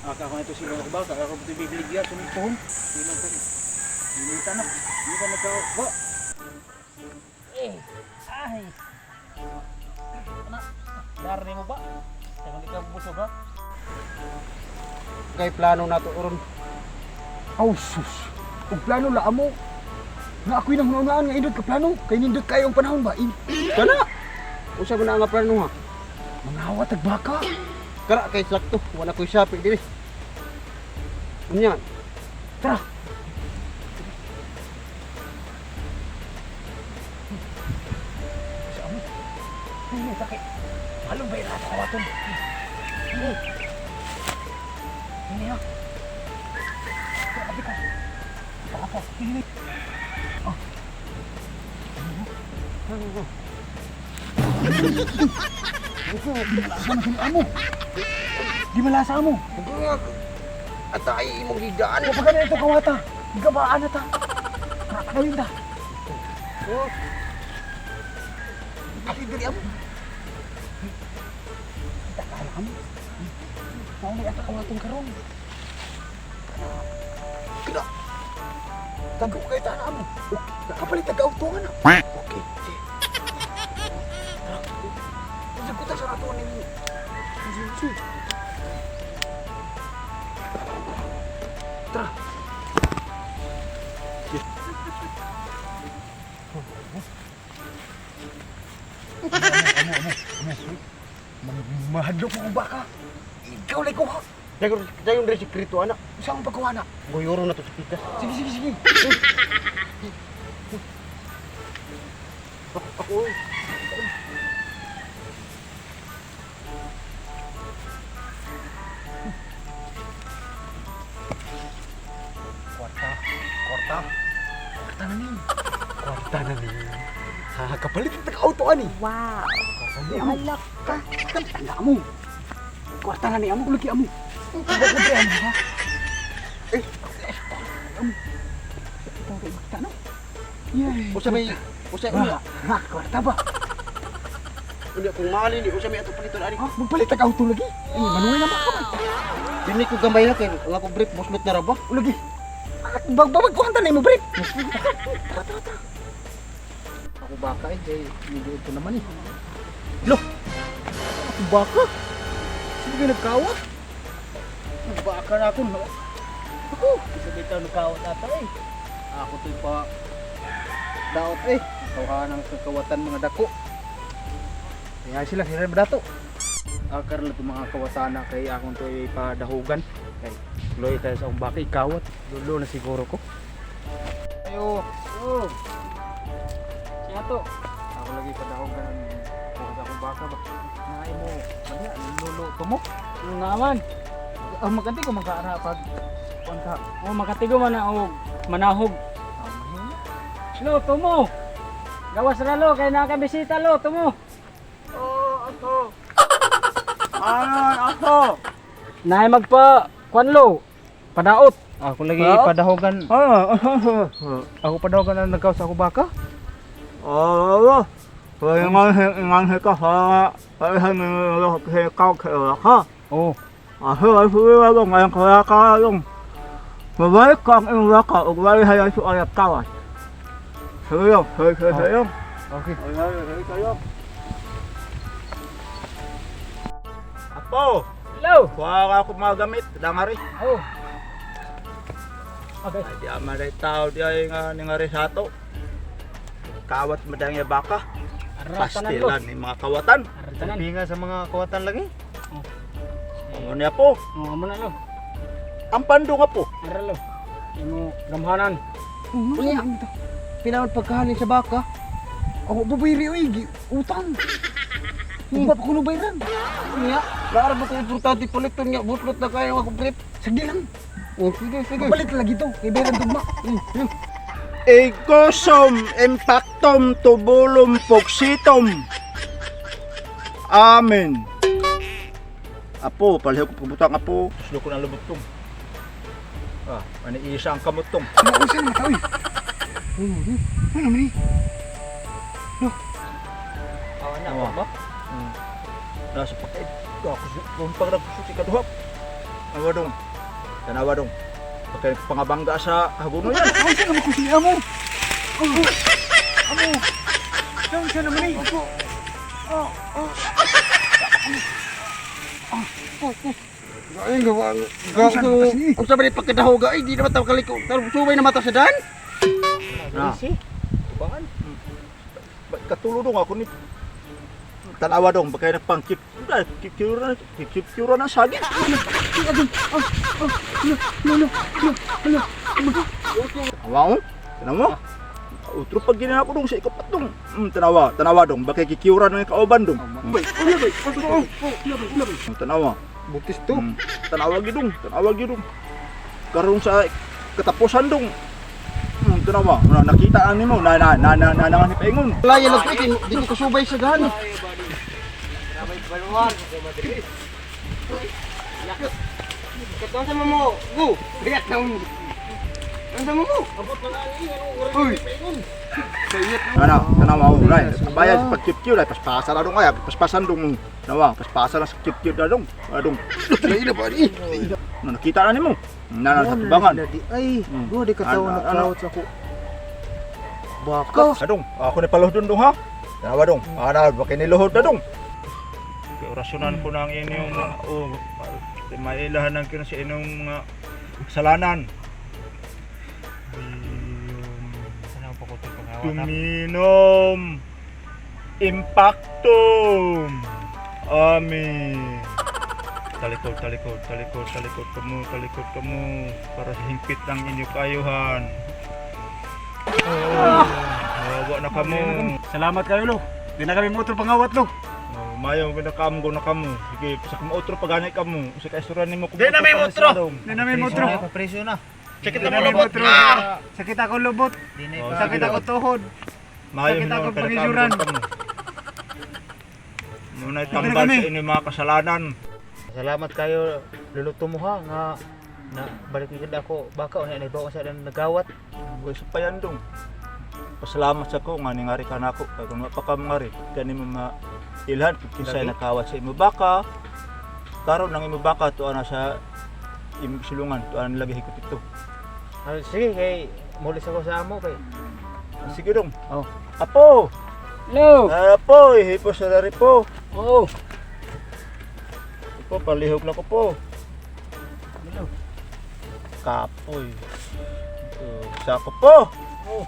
Aka ko na ito sila ako ba? Ako ito bibigyan sa mga pohon. Ilang ka. Hindi na. Hindi ka nagka. Ba. Eh. Ay. Ana. Darni mo ba? Kaya hindi ka busog ha? Kay plano nato ron. Aw sus. Og plano la amo. Nga ako'y nang hunahunaan nga indot ka plano. Kay nindot kayo ang panahon ba? In, Kana. Usa man na nga plano ha? Mangawat ag baka. Kara kay sakto, wala ko'y sapi diri. Unya, Tara. Sa amo. Ay, takay. Halong ba irato kawaton? Ini ha. Grabe ka. Baka pa. Ini. Oh. Malasa na sila amo. Di malasa amo. At ay imong higdaan. Kapag na ito kawata, gabaan na ta. Kakagawin ta. Oh. Ay, diri amo. Kita ka amo. Mauli ato kawatong karon. Kina. Tago kay ta na amo. Okay, kapalit tag auto nga na. Okay. Sige. Tara. Sagutan sa rato ni. Tara. Mahadlok mo kung baka. Ikaw lang ko ha. Dayon dayon diri sikreto ana. Saan mo pagkuha na? Guyoro na to sa pikas. Sige, sige, sige. Ako, ako oy. Kwarta. Kwarta. Kwarta na ni. Kwarta na ni. Ha, kapalit ng auto ani. Wow. Kwarta ni amo. Alak ka. Tanda mo. Kwarta na ni amo. Lagi amo. Kwarta amo ha. Eh, amo. Ito kay kwarta no. Yay. Usa may usa unya. Ha, kwarta ba? Unya kung maali ni usa may ato paliton ani. Ha, magpalit tag auto lagi. Eh, manuwi na ba ka man? Dili ko gamay na kay ang ako brief buslot na ra ba? Lagi. Bagbabag ko na mo brief. Tara, tara, tara. Ako baka eh. Kay medyo ito naman eh. Lo. Ako baka. Sino kayo nagkawat? Baka na ako. No? Ako. Isa dito nagkawat ata eh. Ako to'y pa daot eh. Kawahan ang kawatan mga dako. Kaya sila, sila ba dato? Akar na itong mga kawatana kay akong to'y padahugan. Kay Loy tayo sa akong baka ikawat. Lulo na siguro ko. Ayo. Oh. Siya to. Ako lagi padahugan ang bukas akong baka ba. Naay mo. Manya, lulo to mo. Naman. Ah, maganda ko magkaara pag kuan ka. O makatigo man na og manahog. Ah, mahina. Lo, tumo. Gawas ra lo kay naa ka bisita lo, tumo. Oh, aso. Ah, aso. Naay magpa kwan lo. Padaot. Ako lagi Padaot? padahogan. Ah, Ako padahogan ang nagkaw sa ako baka. 哦，我应该是应该是个啥？我是那个是高铁了哈。 Oh. 啊，是我是我用我我我用，我我讲用我讲我还要去我要搞啊。使用使使使用。 Okay. Apo, Lo. kuha ako mga gamit, dangari. Oh. Okay. Ay, di ama na tao di ay nga ningari sa ato. Kawat madang ya baka. Arra tanan lo. Pastilan ni mga kawatan. Arra tanan. Pinga sa mga kawatan lagi. Ano niya po? Oh, amo na lo. Ang pando nga po. Arra lo. Imo gamhanan. Unya. Pinaon pagkahalin sa baka. Ako babayri oy, utang. Upa pa kuno bayran. Unya, laara ba ko importante paliton nga buslot na kayo ako brief. Sagdi lang. Oh, sige sige. Kapalit lagi to. Kay bayran tugma. Egosom, impactum, tubulum, poxitum. Amen. Apo, palihog ko pagbutang apo. Suslo ko ng lubot tong. Ah, ani isa ang kamot tong. Nausa na ta oy. Ano man ni? Awa na Awa. ba? Nasa pagkain. Ako kung pag nagsusi ka duha. Awa dong. Tanawa dong. Pagka pangabangga sa hagunoy yan. Unsa naman ko siya amo? Oh. Amo. Unsa naman ni? Oh. Ay, gawa. Unsa naman kasi? Unsa ba ni pagkadahoga ay di naman taw kaliko. Subay na mata sa dan. Na. Si. Tubangan. Ba't katulo dong ako ni Tanawa dong, baka na pang kikura kikura na sagit. Tanawa mo? Tanawa? Utro pag gina ako dong sa ikapat dong. Tanawa, tanawa dong, baka kikura na yung kauban dong. Tanawa. Butis to. Tanawa gidong, tanawa gidong. Karon sa katapusan dong. Tanawa, na, nakita ani mo na na na na na, na, ni paingon. Laya lang ko di ko kasubay sa dan. Katong sa mo, go. Lihat na mo. Ang sa mo. Abot na ani, ano Uy. Ano, tanawa mo, right. Bayad sa pagkip-kip, right. Paspasa na dong kaya, paspasan dong. Tanawa, paspasa na sa kip-kip na dong. Adong. Lain na ba ni? Na, nakita na nimo. Na na sa tubangan. Ay, duha di ka tawo Ano, ano? nagkawat sa ako. Baka. Adong, ako ni paluhod dong ha. Tanawa dong. Ana, baka niluhod na dong. Orasyonan ko na ang inyong mga oh, mailahan ang kino sa inyong mga kasalanan. Tuminom Impactum. Amen. Talikod, talikod, talikod, talikod kamo, talikod kamo para sa hingpit ng inyong kaayuhan. Oh, hawa na kamo. Salamat kayo lo. Di na kami motor pangawat lo. Oh, mayo gina kamo na kamo. Sige, sa kamo otro pagani kamo. Sa kaisuran nimo Di na may motro. Di na may motro. Presyo na. Sakit ako lubot. Sakit ako lubot. Oh, Sakit sige ako lang. tuhod. Mayo Sakit hinuon ako kada pangisuran. kamo kamo. Muna na tambal kami. sa inyong mga kasalanan. Salamat kayo luluto mo ha nga na balik gid ako baka unya na ibaw sa nagawat. Buhay sa payandong. Pasalamat sa ko nga ningari ka nako kay kung wa pa ka mangari kani mo ma ilhan kinsay Lagi. nakawat sa imo baka. Karon ang imo baka tuwa na sa imong silungan, tuwa na lagi hikot ito. Ah, sige kay mulis ako sa amo kay. Sige dong. Oh. Apo. Hello. Apo, ihipo sa dari po. Oh. Apo, palihog na ko po. Kapoy. Ito, sako po. Oh.